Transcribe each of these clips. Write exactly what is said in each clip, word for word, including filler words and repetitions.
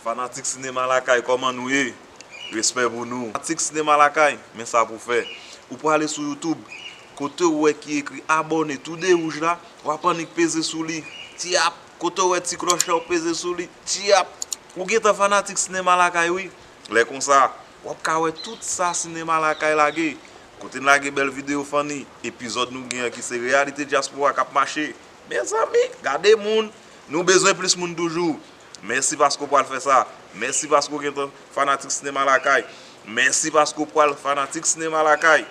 Fanatik Sinema Lakay, kòman nou ye? Respè pou nou. Fanatik Sinema Lakay, men sa pou fè. Ou prale sou YouTube, kote w wè ki ekri abòne tou de wouj la, w ap annik peze sou li. Tyap! Kote w wè ti klòch la, w peze sou li. Tyap! Ou gentan fanatik Sinema Lakay, wi. Lè konsa, w ap ka wè tout sa Sinema Lakay lage. Kote n lage bèl videyo funny, epizòd nou gen an ki se reyalite dyaspora k ap mache. Mezanmi, gade moun! Nou bezwen plis moun toujou. Mèsi paske w pral fè sa. Mèsi paske w gentan fanatik Sinema Lakay. Mèsi paske w pral fanatik Sinema Lakay.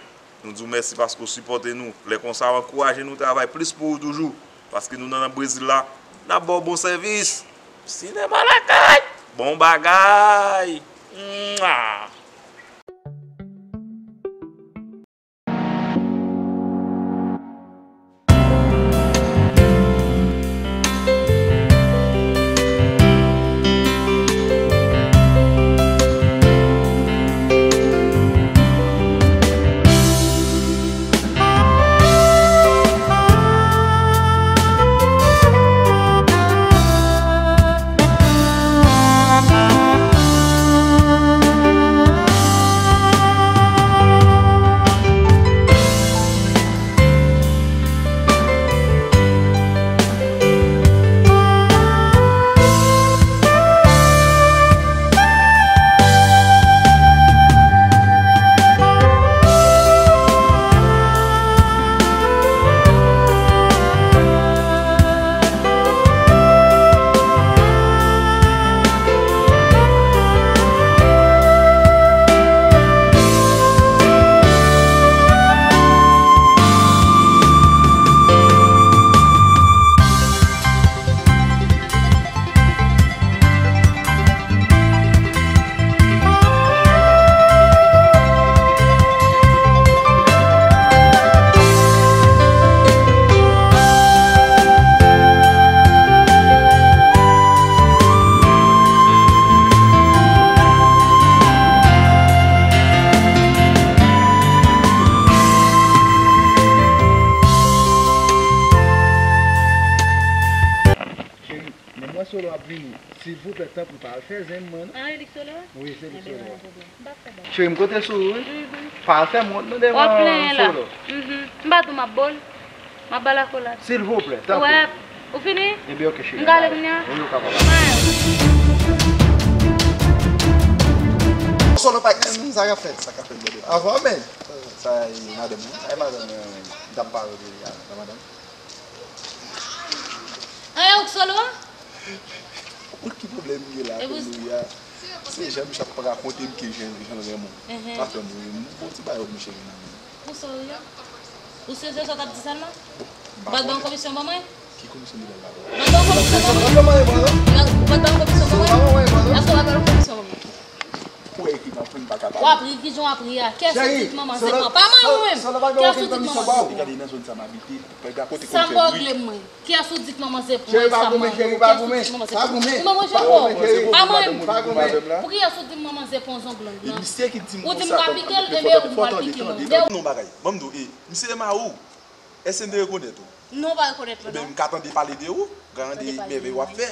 Nou di w mèsi paske w sipòte nou. Lè konsa, w ankouraje nou travay plis pou ou toujou. Paske nou nan, nan Brezil la, n ap ba w bon sèvis. Sinema Lakay! Bon bagay! Mwa! Cheri, men mwen Solo ap vini. Silvouplè, tanpri, pa al fè zen mwen, non. Ah, e li k Solo a? Wi, se li k Solo a. Cheri, m konte sou ou, wi. Mhm. Pa al fè m wont, non, devan Solo. Mhm. M pa tou m ap bo l. M ap ba l akolad. Silvouplè, tanpri. Wè, ou fini? Ebyen, oke, cheri. M ka ale kounye a? Wi, ou ka pale. Solo pa gen sa k ap fèt, sa k ap fèt, bebe. Avan menm. Sa e madanm ou? E madanm mwen, wi. M t ap pale de la madanm. An, e ou k Solo a? Ou ki pwoblèm m gen la, kounye a? Se jan misye ap rakonte m ke jan, jan l renmen w. Sa fè m ri. M bon ti bagay misye gen nan men. Ou serye? Ou serye sa w t ap di sèlman? Ou pa t ban m komisyon ban mwen? Ki komisyon li ban la? Ou pa t ban m komisyon ban mwen? Ou pa t ban m komisyon ban mwen? Èske ou pa t ban m komisyon ban mwen? Pou ekri nan pou m pa ka pale. W ap ri, kijan w ap ri a? Kiyès ou di k manman se pou mwen? Pa mwen, ou menm. Kiyès ou di k manman se pou mwen? Gade nan zòn sa m abite, pa gen kote konn fè bri. Sa m regle mwen. Kiyès ou di k manman se pou mwen? Sa m manman. Kiyès ou di k manman se pou mwen? Ou manje ankò? Pa mwen. Pou kiyès ou di m manman se pou yon zong long lan? Ou di m ka pike l, ebyen ou pral pike l. Non, bagay. Ban m di w, e, misye e mari w. Èske n te rekonèt ou? Non, pa rekonèt mwen, non. Ebyen, m ka tande pale de ou, gade mèvèy w ap fè.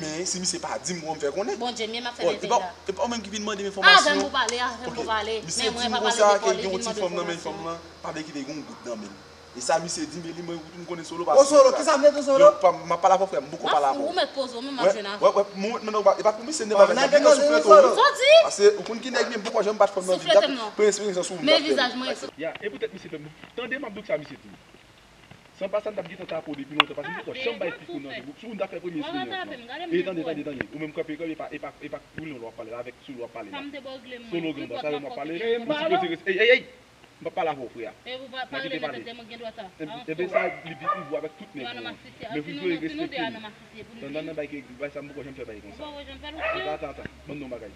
Men si misye pa di m, bon, m fè konnen. Bondye, men m ap fè mèvèy la. E pa ou menm ki vin mande m enfòmasyon? Avan pou pale, avan pou pale. Misye di m konsa ke gen yon ti fanm nan men fanm lan, pa vle kite gen yon goud nan men l. E sa misye di m, e li mwen, m konnen Solo pa. O Solo, kisa m mete Solo? Yo, pa, m ap pale avè w, frè m, m poko pale avè w. Ou mèt poze w, men m ap jwenn avè w. Wè, wè, m wè, men non, e pa pou misye, se pa vre, nèg la souflete w, wi. Sa w di? Paske ou konn ki nèg, men m poko janm bat fanm nan vi, premye eksperyans sou moun. Men vizaj mwen. Ya, e poutèt misye fè m tande m ap di w sa misye di m. San pa sa, m t ap gentan tape w depi lontan, paske m poko janm bay pik ou nan vi. Sou moun ta fè premye eksperyans lan. E tande, tande, tande. Ou menm kanpe, kanpe, e pa, e pa, e pa koulyon w ap pale la, avèk Solo w ap pale la. Solo grandans, sa yo m ap pale. Ou sipoze res-, ey, ey, ey! M p ap pale avè w, frè a. Mwen kite pale. Enben sa, li di pou ou avèk tout nèg ou an. Men pou nou respekte. Nan, nan, nan, bay ke, bay sa, m poko janm fè bagay konsa. Ata, ata, ata. Ban m di w yon bagay.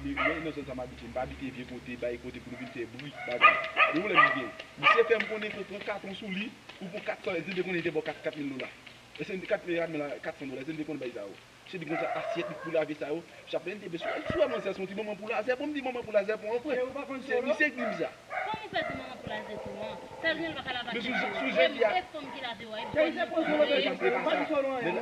Li, mwen, nan zòn sa m abite, m pa abite vye kote, bay kote pou nou vin fè bri, bagay. Men pwoblèm li gen. Misye fè m konnen ke w pran katon sou li, ou pran kat san, li te konnen li te ba w kat, kat mil dola. Èske li te kat mil, kat mil la, kat san dola, èske li te konn bay sa yo? Se li konsa asyèt li pou lave sa yo. Chaplen te bezwen. Si w wè manzè se yon ti manman pou lazè, bon, m di manman pou lazè pou an frè. Se misye ki di m sa. Kòman w fè di manman pou lazè tou an? Sa vle di l pa ka lave ak tèt li. Sou jodi a. E fanm ki lave w a, e bò li.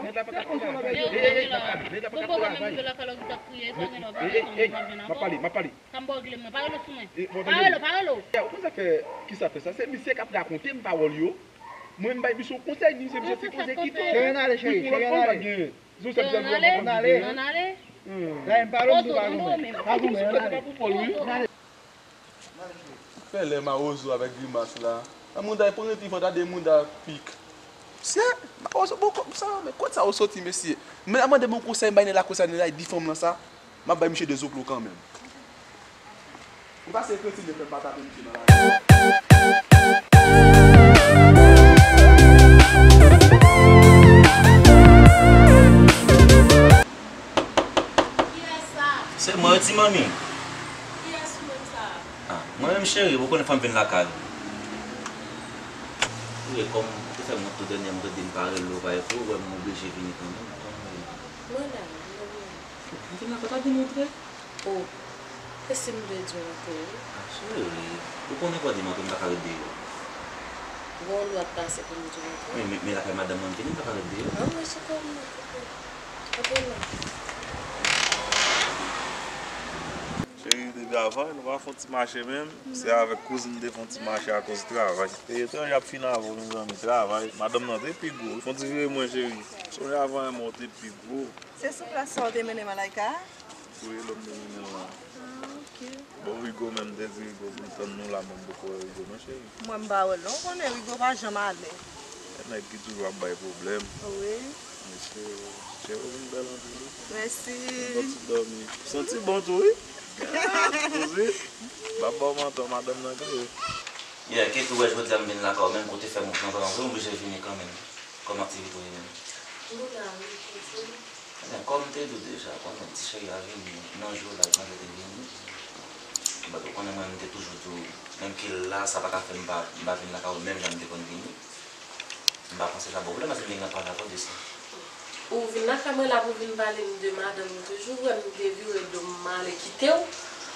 Nèg la pa ka travay. Nèg la pa ka travay. Bon, bon, bon, men mwen la kalòg li t ap kriye, e sa gen lòt bagay konn mwen jwenn ankò. M ap pale, m ap pale. Sa m ba w regle mwen, pa rele sou mwen. Pa rele, pa rele. Ou konn sa fè, ki sa fè sa? Se misye k ap rakonte m pawòl yo. Mwen m bay misye yon konsèy, li se misye sipoze kite w. Cheri, ann ale, cheri, cheri, ann ale. Ann ale, ann ale. Dayè m pa lòm tou pa goumen. Pa goumen, ann ale. Ann ale. Fè lè mawozo avèk grimas la. Nan mouda, e pran ti fanta de mouda pik. Mesye, mawozo bon kòm sa, men kot sa ou soti, mesye? Men a mande bon konsèy, bay nèg la konsèy, nèg la di fanm lan sa. M ap bay misye de zoklo kanmenm. Ou pa se kretyen, fè m pa tape misye nan lari. Kiyès sa? Se mwen, wi, ti manmi. Kiyès ou menm sa? Ah, mwen menm, cheri, ou konnen fò m vin lakay ou. Wi, kòm ou te fè m wont tou dènyèman, ou te di m pa rele w, pa epi ou wè m oblije vini kanmenm. Mwen la, mwen la. Ou vin lakay ou, pa di m antre? Oh, e si m te di w antre, wi. Ah, cheri, ou konnen fò di m antre, m pa ka ret deyò. Bon, lwa pase pou m di w antre. Wi, men, men lakay madanm mwen m vini, m pa ka ret deyò. Ah, men se kòm nan koupe. Antre non. Cheri, te travay, nou pa fè yon ti mache menm. Se avèk kouzin m te fè yon ti mache akoz travay. Peyi etranje ap fin avè w, mezanmi, travay. Madanm nan te pi gwo. Fè yon ti vire mwen, cheri. Sonje avan yon mò te pi gwo. Se sou plas sa w te mennen Malaika a? Wi, lè m te mennen l la. Ah, ok. Bon, Rigo menm, m te di Rigo pou l tann nou la, men m poko wè Rigo non, cheri. Mwen m pa wè l non, ou konnen Rigo pa janm alè. E nèg ki toujou ap bay pwoblèm. Wi. Mesye, cheri w vin bèl anpil wi. Mèsi. Yon ti dòmi. Santi bon tou wi. Kouzi, m ap ba w manti, madanm nan klere. Yeah, Ketou, wè jodi a m vin lakay ou, menm kote fè m kontan anpil, m oblije vini kanmenm. Kòman aktivite w ye menm? Nou la wi, kote? Ebyen, kòm m te di w deja, konnen ti cheri a vini nan jou la, nan jou te vini. But ou konnen mwen, m te toujou di w, menm ke la, sa pa ka fè m pa, m pa vin lakay ou menm jan m te konn vini. M pa panse sa bon pwoblèm, paske m te gentan pale avè w de sa. Ou vin lakay mwen la pou vin pale m de madanm ou toujou, ou wè m te vire do m, m ale kite w.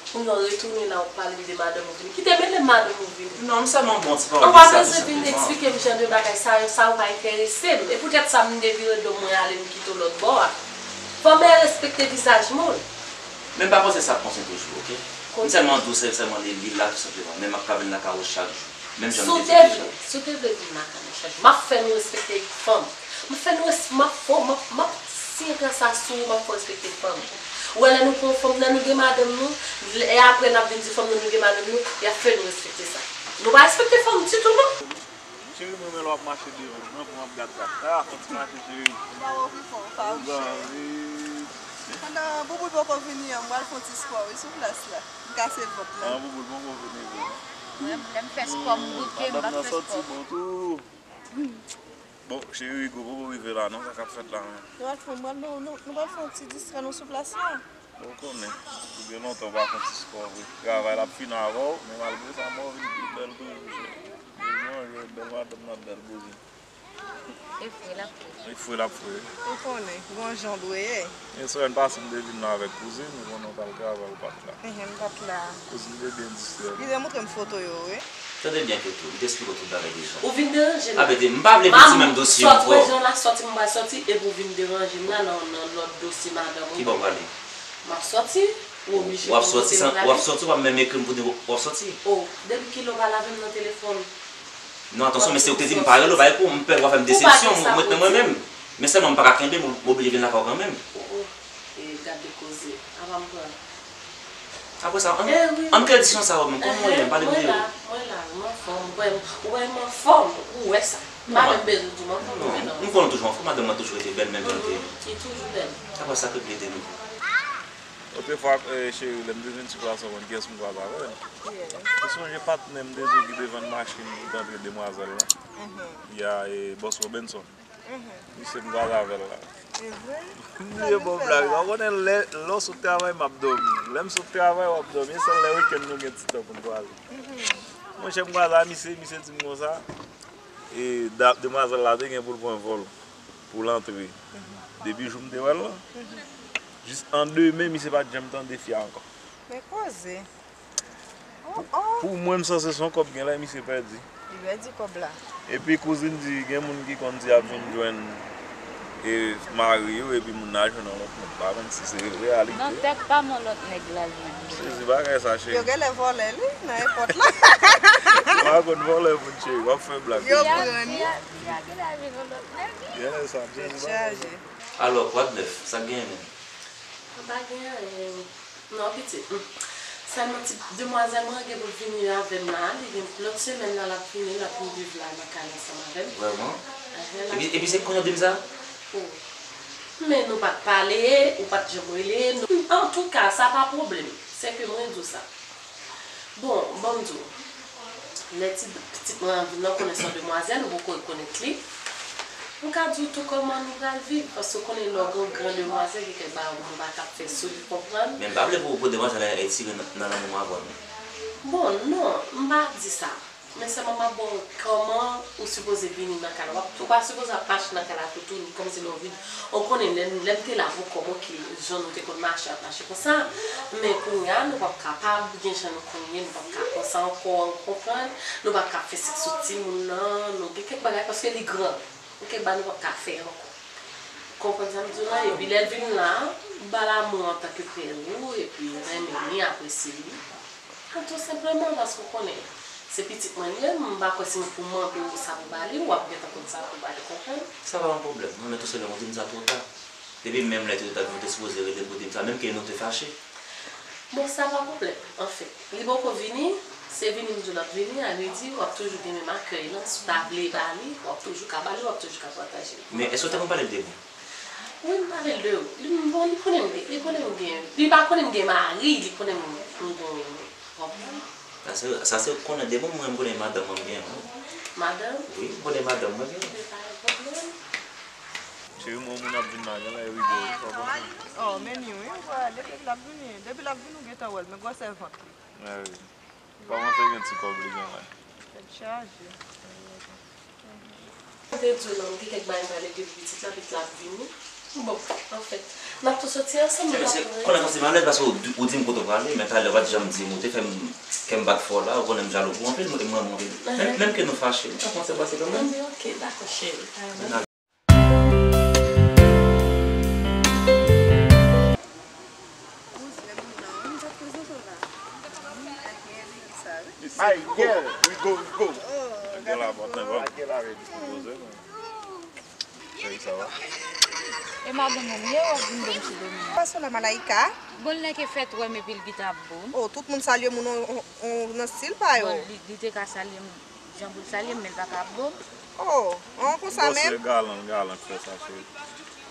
Kounye a w retounen la, w ap pale m de madanm ou vini. Kite mele madanm ou vini. Non, m sèlman bon ti pawòl de sa, tou senpleman. Ou pa bezwen vin eksplike m jan de bagay sa yo, sa yo pa enterese m. E poutèt sa m te vire do m, mwen ale m kite w lòt bò a. Fò m respekte vizaj moun. Men m pa panse sa konsa toujou, oke? M sèlman di w, se sèlman li, li la, tou senpleman. Men m ap ka vin lakay ou chak jou. Menm jan m te di w deja. Si w te vle, si w te vle vin lakay mwen chak jou, m ap fè nou respekte fanm. M ap fè nou res-, m ap fè, m ap, m ap siyen gras asou ou, m ap fè w respekte fanm. Ou wè lè nou pran fanm nan, nou gen madanm nou, e apre n ap vin di fanm nan nou gen madanm nou, y ap fè nou respekte sa. Nou pa respekte fanm ditou non. Cheri, mwen menm lè w ap mache devan m nan, pou m ap gad gad. Ah, fè yon ti mache, cheri. Ou pa wè w pi fò, ou pa wè m cheri. Pandan Bouboul poko vini an, m pral fè yon ti spò, wi, sou plas la. M kase vant la. Ah, Bouboul poko vini vre non. Mwen, lè m fè spò, m bouke, m pa fè spò. Madanm nan santi bon tou. Bon, cheri, Rigo poko rive la non, sa k ap fèt la menm? Nou pral fè, nou pral, nou, nou, nou pral fè yon ti distrè nou sou plas la. Bon, ou konnen, ou gen lontan ou pa fè yon ti spò vre. Travay la ap fin avè w, men malgre sa, mwen vin pi bèl toujou, cheri. Bezwen jwe bèl madanm nan bèl kouzin. E fre l ap fre. E fre l ap fre. Ou konnen, gon jan dwe ye. Yon semèn pase m te vin la avèk kouzin, ou konnen w t al travay, ou pa t la. Enhen, m pa t la. Kouzin te byen distrè. Li te montre m foto yo, wi. Tande byen, Ketou, m te esplike w tout bagay deja. Ou vin deranje m la. Apete, m pa vle vin sou menm dosye ankò. Sòti rejon la, sòti m pral sòti, epi w vin deranje m la nan, nan lòt dosye madanm ou. Ki bò w prale? M ap sòti, ou oblije konn kote m prale. W ap sòti, w ap sòti, w ap menm ekri m pou di w ap sòti. Oh, depi kilè w pa lave m nan telefòn? Non, atansyon, men se ou te di m pa rele w, pa epi w, m pè w ap fè m desepsyon, m ret nan mwen menm. Men sèlman m pa ka kenbe, m oblije vin lakay ou kanmenm. Oh, oh. E gade koze. Apa m pran. Apre sa, ann, ann kite disyon sa yo, men kòman w ye, pale m de yo. Mwen la, mwen la, m anfòm, ou wè m, ou wè m anfòm, ou wè sa. M pa menm bezwen di w m anfòm, non, non. M konnen w toujou anfòm, madanm mwen toujou rete bèl, menm jan l te ye. Li toujou bèl. Apre sa, ki plede nouvo? Otrefwa, eh, cheri, lè m te vin sou plas la, ou konn kiyès m kwaze avè l? Ou sonje patnè m te di w ki te vann machin pou t antre demwazèl la? Ya, eh, Bòs Robinson. Misye m kwaze avè l la. M bliye bon blag la. Ou konnen lè, lè w sot travay, m ap dòmi. Lè m sot travay, w ap dòmi. E sèl lè wikenn nou gen ti tan pou n kwaze. Monchè, m kwaze a misye, misye di m konsa, e, da-, demwazèl la te gen pou l pran vòl, pou l antre. Depi jou m te wè l lan, jis an demen, misye pa t janm tande fi a ankò. Men koze. Oh, oh. Pou mwen, m sanse se yon kòb gen la, misye pèdi. Li pèdi kòb la. Epi kouzin di, gen moun ki konn di y ap vin jwenn e mari yo, epi moun nan al jwenn yon lòt moun. M pa konn si se reyalite. Nan tèt pa m, yon lòt nèg la jwenn. Sezi bagay sa, cheri. Yo genlè vòlè li nan èpòt la. M pa konn vòlè moun, cheri. W ap fè blag. Yo pran li. Fi a genlè al jwenn yon lòt nèg. Genlè sa, m sezi bagay sa. Alò, kwa de nèf? Sa k genyen menm? Anba gen anyen. Non, pitit. Hmm. Sèlman ti demwazèl mwen gen pou l vini avè m la. Li gen lòt semèn nan l ap vini, l ap vin viv la nan kay ansanm avè m. Vrèman? Epi, epi se kounye w di m sa? Oh. Men nou pa t pale, ou pa t janm rele. Nou, antouka, sa pa pwoblèm. Sèke mwen di w sa. Bon, ban m di w. Lè ti pitit mwen an vin nan, konnen se yon demwazèl, ou poko rekonèt li. M ka di w tou kòman nou pral viv, paske w konnen lè w gen yon gran demwazèl, gen kèk bagay ou pa t ap fè sou li, konprann? Men m pa vle pou, pou demwazèl la etire nan, nan lanmou mwen avè w, non. Bon, non, m pa di sa. Men sèlman m ap ba w kòman ou sipoze vini nan kay la. W ap, ou pa sipoze ap mache nan kay la toutouni, kòmsi lè w vin. Ou konnen, lè, lè m te la pou kò m, oke, jan nou te konn mache, ap mache konsa. Men kounye a, nou p ap kapab, gen jan nou konn ye, nou p ap ka konsa ankò, ou konprann? Nou p ap ka fè sèks sou timoun nan, nou gen kèk bagay, paske li gran. Gen kèk bagay nou p ap ka fè ankò. Konprann sa m di w la? Epi lè l vin la, ba l amou antanke frè ou, epi renmen li, apresye li. Tou senpleman, paske w konnen, se pitit mwen li ye, m pa kwè si m pou mande w sa pou ba li, w ap gentan konn sa pou ba li, konprann? Sa pa yon pwoblèm, non, men tou senpleman, ou di m sa twò ta. Depi menm lè te, te, te sipoze rele pou di m sa, menm ke nou te fache. Bon, sa pa pwoblèm, anfèt. Li poko vini, se vini m di w l ap vini, a vle di, w ap toujou gen menm akèy lan, si w ta vle ba li, w ap toujou ka ba li, w ap toujou ka pataje li. Men èske w te konn pale l de mwen? Wi, m pale l de ou. Li, bon, li konnen m gen, li konnen m gen, li pa konnen m gen mari, li konnen m, m gen, w konprann? Sa se, sa se konnen de mwen, mwen m konnen madanm mwen m gen, wi. Madanm? Wi, m konnen madanm mwen gen. Li pa gen pwoblèm. Cheri, mwen, moun ap vin la, genlè e Rigo, wi, pa konprann. Oh, men ni, wi, ou wè, depi l ap vini, depi l ap vini, ou gentan wè l, men gwosè vant li. Wi. Pa panse gen ti kòb li gen la. Tèt chaje. Mwen te di w non, gen kèk bagay m pral regle pou pitit la, pitit la ap vini. Bon, anfèt, n ap tou soti ansanm, nou pa pran. Konnen kòmsi m alèz paske ou, ou di m kote w prale, men talè w pa t janm di m, ou te fè m, kè m bat fò la, ou konnen m jalou pou w anpil, mwen, mwen, mwen, menm, menm ke nou fache, m ka fè yon ti pase kanmenm. Anben, ok, dakò, cheri. Kouzin m nan, m pa t prezante w la. Ak Gèl, sa, wi. Ay, Gèl, Rigo, Rigo. Oh, gade Rigo. Gèl la, bon, bon. Poze, non. Cheri, sa va? E madanm ou m ye, w ap vin ban m ti domi. Pase la, Malaïka. Bon, l nèke fèt wè m epi l gentan ap bo m. Oh, tout moun salye moun on, on, on, nan stil pa yo. Bon, li, li te ka salye m. Jan pou l salye m, men l pa ka ap bo m. Oh, oh, konsa menm? Bon, se galan, galan k fè sa, cheri.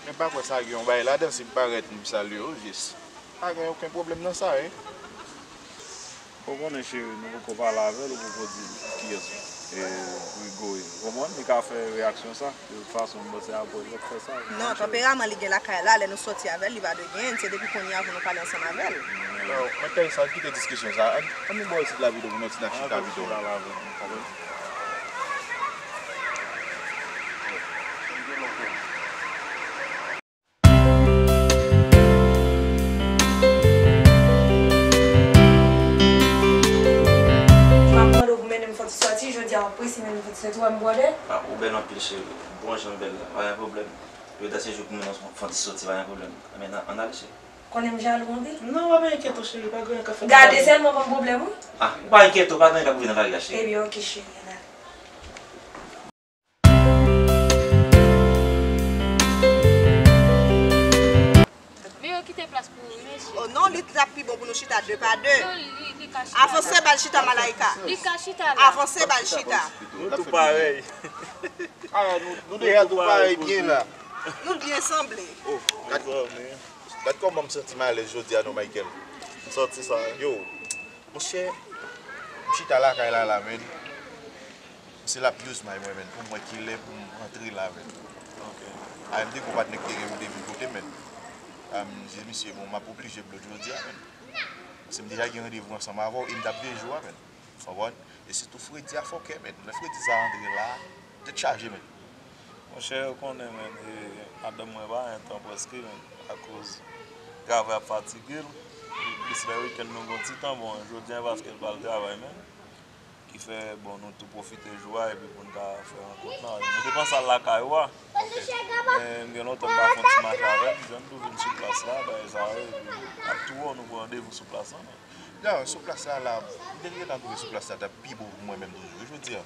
Men pa kwè sa gen yon bagay ladan, si m parèt, m salye w jis. Pa gen okenn pwoblèm nan sa, wi. Ou konnen, cheri, nou poko pale avè l, ou poko di l kiyès, e, Rigo ye. Ou konprann? Li ka fè reyaksyon sa. De tout fason, m panse apre l ap fè sa. Non, tanperaman li gen lakay la, lè nou sòti avè l, li pa dwe genyen, se depi kounye a pou nou pale ansanm avè l. Non, mwen tèl sa, kite diskisyon sa. Ann, ann vin bò isit la pito pou nou ti n ap chita pito. M ap mande w pou mennen m fè yon ti sòti, jodi a m ap prese mennen m fè yon ti sòti, w wè m bwòdè? Ah, ou bèl anpil, cheri. Bon jan bèl la, pa gen pwoblèm. Jodi a se jou pou mennen w fè yon ti sòti, pa gen pwoblèm. Anben, ann ale, cheri. Konnen m jalou anpil? Non, w ap enkyete w, cheri, pa gen anyen k ap fèt nan lari a. Gade sèlman, ban m pwoblèm, wi. Ah, ou pa enkyete w, pa gen anyen k ap rive nan lari a, cheri. Ebyen, ok, cheri, ann ale. Men yo kite plas pou ou, mesye. Oh non, li t ap pi bon pou nou chita de pa de. Non, li, li ka chita la. Avanse, ba l chita, Malaïka. Li ka chita la. Avanse, ba l chita. Nou tou parèy. Ah, nou, nou deja tou parèy byen la. Nou byen sanble. Oh, gad, gad kòman m santi m alèz jodi a non, Michael. M santi sa, wi. Yo, monchè, m chita lakay la, la, menn. Misye l ap use may mwen, menn, pou m wè kilè pou m rantre la, menn. Ok. A, m te gon patnè ki te gen pou te vin kote m, menn. A, m di misye, bon, m ap oblije blow jodi a, menn. Paske m deja gen randevou ansanm avè w e m t ap veye jou a, menn. Konprann? E sitou fredi a fòkè, menn. Lè fredi sa rantre la, tèt chaje, menn. Monchè, ou konnen, men, e, madanm mwen pa gen tan prèske, men, akoz travay ap fatige l. Plis lè wikenn nou gen yon ti tan, bon, jodi a paske l pral travay, men, ki fè, bon, nou tou pwofite jou a epi pou n ka fè rankont lan. Nou te panse al lakay ou a, men m gen lontan m pa fè yon ti mache avè l, m jwenn tou vin sou plas la, bagay sa yo, epi ap tou wè w, nou pran randevou sou plas lan, men. Non, sou plas la, la, m te gentan twouve sou plas la t ap pi bon pou mwen menm toujou, wi, jodi a.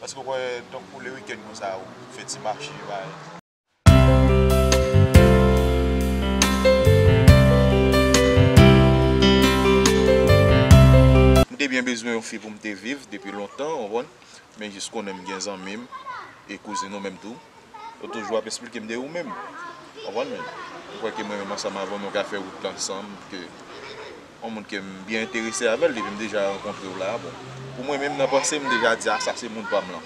Paske w kwè, tankou le wikenn konsa, ou fè ti mache, bay. M te byen bezwen yon fi pou m te viv depi lontan, w konprann? Men jis konnen m gen zanmi m e kouzin ou menm tou. Ou toujou ap esplike m de ou menm. Konprann mwen? Ou kwè ke mwen menm ansanm avè w, nou ka fè wout la ansanm, ke yon moun ke m byen enterese avè l, depi m deja rankontre w la, bon. Pou mwen menm, nan panse m, m deja di, "A, sa se moun pa m lan."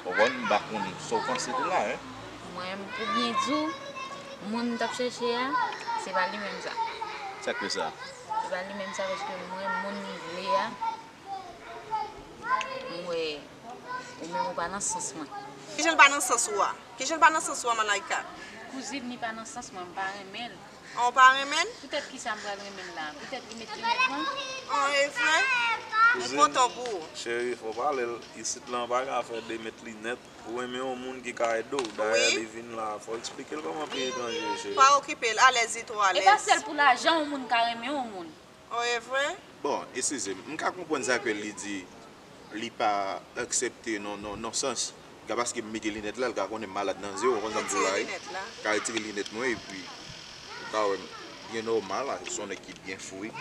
Konprann? M pa konn sa w panse de la, en. Mwen, pou byen di w, moun m t ap chèche a, se pa li menm sa. Sa k fè sa? Se pa li menm sa, paske mwen, moun m vle a, M wè, ou menm ou pa nan sans mwen. Kijan l pa nan sans ou a? Kijan l pa nan sans ou a, Malaïka? Kouzin, li pa nan sans mwen, m pa renmen l. An, ou pa renmen l? Poutèt kisa m pral renmen l la? Poutèt li met linèt mwen? An, e vre? M kontan pou ou. Kouzin, cheri, fò w pale l. Isit lan, pa gen afè de met linèt. Ou renmen yon moun ki ka ede w. Dayè, wi, li vin la, fò w eksplike l kòman peyi etranje ye, cheri. Pa okipe l, alèz li twò alèz. E pa sèl pou lajan yon moun ka renmen yon moun. Oh, e vre? Bon, eskize m, m ka konprann sa ke li di, li pa aksepte non, non, non sans. Ka paske m mete linèt la, l ka konnen m malad nan zye, w konn sa m di w la, wi. Ka retire linèt mwen, epi ou ka wè m byen nòmal, se yon nèg ki byen fou, wi.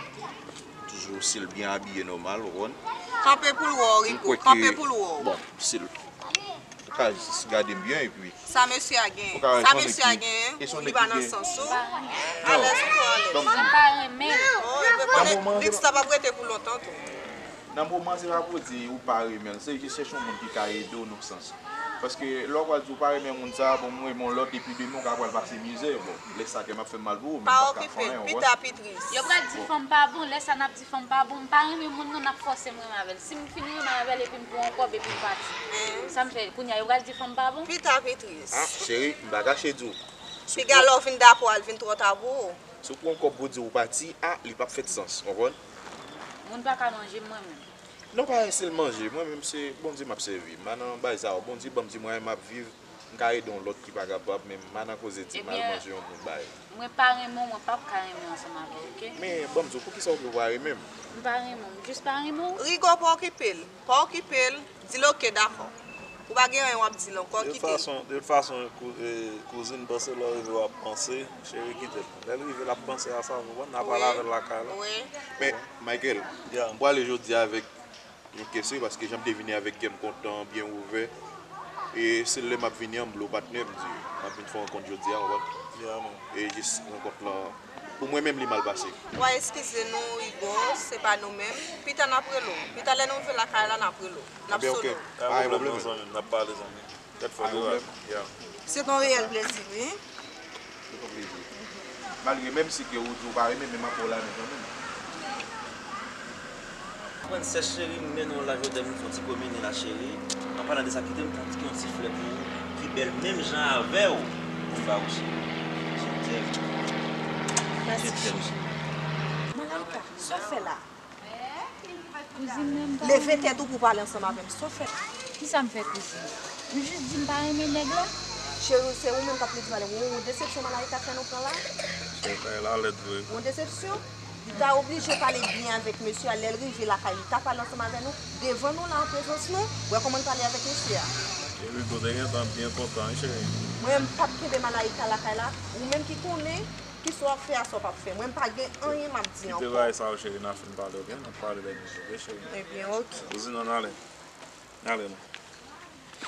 Toujou stil byen abiye nòmal, ou konn. Kanpe pou l wè w, Rico, kanpe pou l wè w. Bon, stil Ou ka jis gade m byen epi. Sa mesye a genyen? Sa mesye a genyen? Li pa nan sans ou? Alèz ou twò alèz? Mwen pa renmen l. Oh, epi konnen Dix la p ap rete pou lontan tou. Nan moman, se pa pou di ou pa renmen l, se jis chèche yon moun ki ka ede w nan sans. Paske lè w pral di ou pa renmen moun sa, bon, m renmen yon lòt, epi demen w ka pral pase mizè, bon, lè sa kè m ap fè m mal pou ou, men m p ap ka fè anyen, w konprann? Yo pral di fanm pa bon, lè sa n ap di fanm pa bon, m pa renmen moun non, n ap fòse m renmen avè l. Si m fin renmen avè l epi m pran yon kòb epi m pati. Sa m fè? Kounye a yo pral di fanm pa bon? Pita pi tris. Ah, cheri, m pa kache di w. Piga lè w vin dakò a, l vin twò ta pou ou. Si w pran yon kòb pou di w pati, ah, li p ap fèt sans, w konprann? Moun pa ka manje m mwen menm. Non, pa eseye l manje, mwen menm se Bondye m ap sèvi. M pa nan bagay sa yo, Bondye ban m ti mwayen m ap viv. M ka ede yon lòt ki pa kapab, men m pa nan koze di m al manje yon moun bay. Mwen pa renmen w, mwen p ap ka renmen ansanm avè w, oke? Men, ban m di w, poukisa w di w pa renmen m? M pa renmen w, m jis pa renmen w. Rigo, pa okipe l, pa okipe l, di l oke, dakò. Ou pa gen anyen w ap di l ankò, kite l. De tout fason, de tout fason, kou-, e, kouzin, panse lè w rive w ap panse, cheri, kite l. Lè l rive, l ap panse a sa, w konprann? N a pale avè l lakay la. Wi. Men, Michael, m prale jodi a avèk yon kè sere, paske jan m te vini avèk kè m kontan, byen ouvè. E se lè m ap vini an, m blow patnè, m di, m ap vin fè yon rankont jodi a, w konprann? E jis rankont lan, pou mwen menm, li mal pase. W a eskize nou, Rigo, se pa nou menm. Pita n ap rele w. Pita lè nou rive lakay la, n ap rele w. N ap sone w. Pa gen pwoblèm, zanmi m, n ap pale, zanmi. Tèt fò kouraj. Se yon reyèl plezi, wi. Se yon plezi. Malgre menm si ke ou di ou pa renmen, men m ap wè w la men kanmenm. Prensès cheri, m mennen w la jodi a, vin fè yon ti pwomene la cheri. An palan de sa, kite m pran yon ti flè pou ou ki bèl menm jan avè w. Pou m ba ou cheri. Je t'aime. Mèsi chouchou. Malaïka, sa w fè la? Kouzin mwen, m pa renmen. Leve tèt ou pou w pale ansanm avè m. Sa w fè? Kisa m fè, kouzin? M jis di m pa renmen nèg la. Cheri, se ou menm k ap plede pale. Ou, ou desepsyon Malaïka fè nou pran la? Cheri, bagay la lèd vre. Ou desepsyon? Li ta oblije pale byen avèk mesye a. Lè l rive lakay li, ta pale ansanm avè nou. Devan nou la, an prezans nou. Wè kòman l pale avèk mesye a. Cheri, m te gentan byen kontan, wi, cheri. Mwen, m p ap kenbe Malaïka lakay la. Ou menm ki konnen. Kisa w ap fè a sa w p ap fè? Mwen, m pa gen anyen m ap di ankò. Kite bagay sa yo, cheri, n a fin pale, oke? N ap pale lè nou, oke, cheri? Ebyen, oke. Kouzin, ann ale. N ale, non.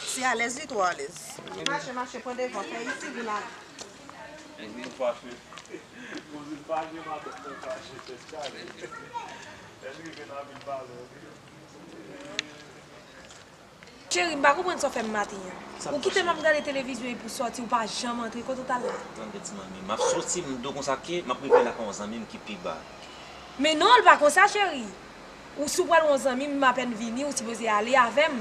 Se alèz li twò alèz. Mache, mache, pran devan, fè isi, vin ale. Kouzin fache. Kouzin fache, madanm mwen fache, tèt chaje. Lè n rive, n a vin pale, oke? Cheri, m pa konprann sa w fè m maten an. Ou kite m ap gade televizyon epi w sòti, ou pa janm antre. Kote w t al la? Tande ti manmi, m ap soti, m di w konsa ke m ap rive lakay yon zanmi m ki pi ba. Men non, l pa konsa, cheri. Ou si w pral wè yon zanmi m, m apèn vini, ou sipoze ale avè m.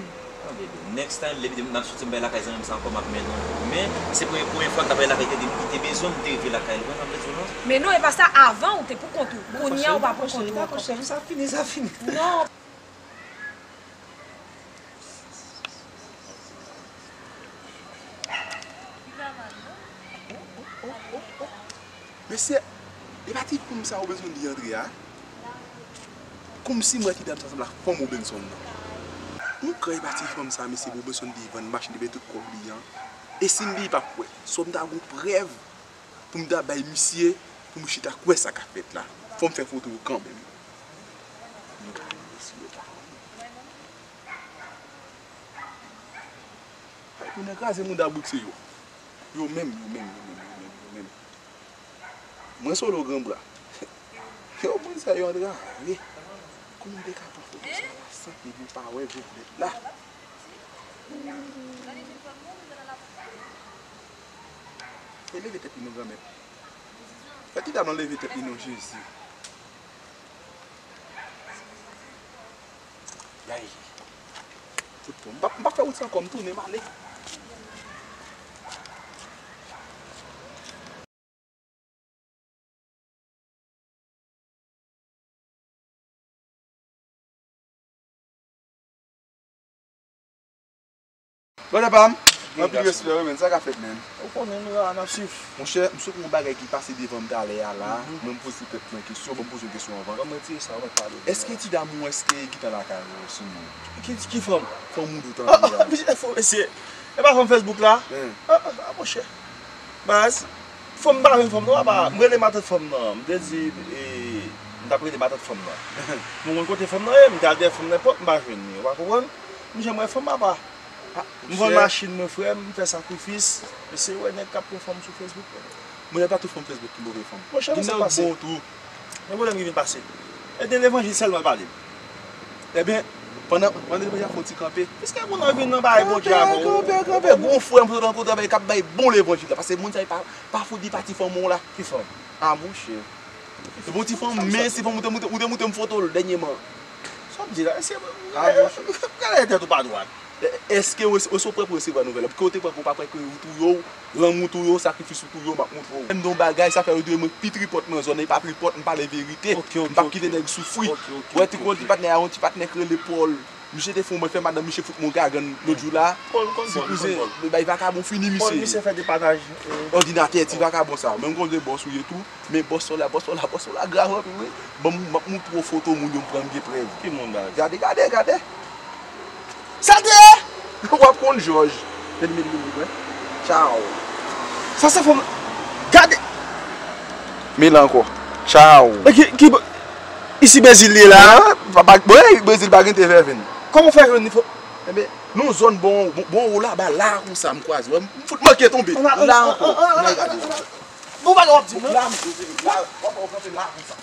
Next time, depi m ap soti m bay lakay zanmi m sa ankò, m ap mennen w. Men, se premye, premye fwa m t ap bay lakay tande m ki te bezwen m te rive lakay li. Konprann sa m vle di w non? Men non, e pa sa, avan ou te pou kont ou. Kounye a ou pa pou kont ou ankò. Sa fini, sa fini. Non. Mesye, e pa ti fanm sa ou bezwen di antre a? Kòmsi m wè ti dam sa sanble ak fanm Robinson nan. M kwè e pa ti fanm sa, mesye Robinson di vann machin li bay tout kòb li an. E si m di pa kwè, swa m ta gon prèv pou m ta bay misye, pou m chita kwè sa k ap fèt la. Fò m fè foto yo kanmenm. M gade mesye yo ta. Ay, moun nan kraze moun da bout se yo. Yo menm, yo menm, yo menm, yo menm, yo menm, yo menm. Mwen solo gran bra. Yo moun sa yo antrave. Kòman m te ka pran foto sa la san ke nou pa wè Jovenel la? E leve tèt li non granmèt. Fè ti dam nan leve tèt li non Jezi. Ay. Fout bon. M p ap, m p ap fè wout sa ankò, m tounen, m ale. Brother pa m, anpil respè wi, men sa ka fèt, men. Ou konnen nou la, n ap swiv. Monchè, m sot yon bagay ki pase devan m talè a la, mwen m poze tèt mwen kesyon, bon, m poze yon kesyon anvan. Ban m retire sa, ou mèt pale. Èske ti dam ou, èske gentan lakay ou sou moun? Ki, ki fanm? Fanm ou dout an. Ah, ah, mesye, e pa fanm Facebook la? Ah, ah, ah, monchè. Baz, fanm m pa jwenn fanm nan, apa, m rele matant fanm nan, m te di, e, m t ap rele matant fanm nan. Mwen konn kote fanm nan ye, m t al dèyè fanm nan pòt, m pa jwenn li, ou pa konprann? M janm wè fanm apa. M vann machin mwen, frè m, m fè sakrifis. Mesye, wè nèg k ap pran fanm sou Facebook. Mwen, e pa tout fanm Facebook ki move fanm. Monchè, men sa k pase? Gen nèg bon tou. Men pwoblèm ki vin pase. E de levanjil sèlman l pale. Ebyen, pandan, pandan levanjil ap fè yon ti kanpe. Piske moun nan vin nan bagay Bondye avè w. Kanpe, kanpe, kanpe. Gon frè m sot rankontre avè l k ap bay bon levanjil la. Paske moun sa yo pa, pa fout di pati fanm ou la. Ki fanm? A, monchè. Se bon ti fanm, men se fanm ou te moute, ou te moute m foto l dènyèman. Sa w ap di la? Mesye, gade tèt ou pa dwat. Èske w, w se prè pou resevwa nouvèl la? Pou ki w te prè pou w pa prè ke ou touye w, lanmou touye w, sakrifis ou touye w, m ap montre w. Menm nan yon bagay, sa fè yo di mwen pi tripòt nan zòn nan, e pa tripòt, m pale verite. M p ap kite nèg soufri. Wè, ti kon ti patnè a, yon ti patnè k rele Pòl. Misye te fè mwen fè madanm misye fout mwen gagann lòt jou la. Ti kouzen, bay vakabon fini misye. Pòl, misye fè depanaj, e, òdinatè, ti vakabon sa. Menm kote bòs ou ye tou. Men bòs sa w la, bòs sa w la, bòs sa w la grav anpil wi. Ban m, m ap montre w foto moun yo m pran m gen prèv. Ki moun baz? Gade, gade, gade. Sa l te ye? W ap konn jòj. Men li, men li, men li, wè. Tchaw. Sa se fanm. Gade. Men la ankò. Tchaw. E ki, ki, isi Brezil li ye la? An? Pa, pa, bon, Brezil pa gen te vèvenn. Kòman w fè jwenn li fo? Enben, nan zòn bon, bon, bon, la, ba, la, konsa, m kwaze. Wè, m fout manke tonbe. La ankò. N al gade. Bon, bagay w ap di m, non? La, m, la, w ap, w ap kanpe la, konsa.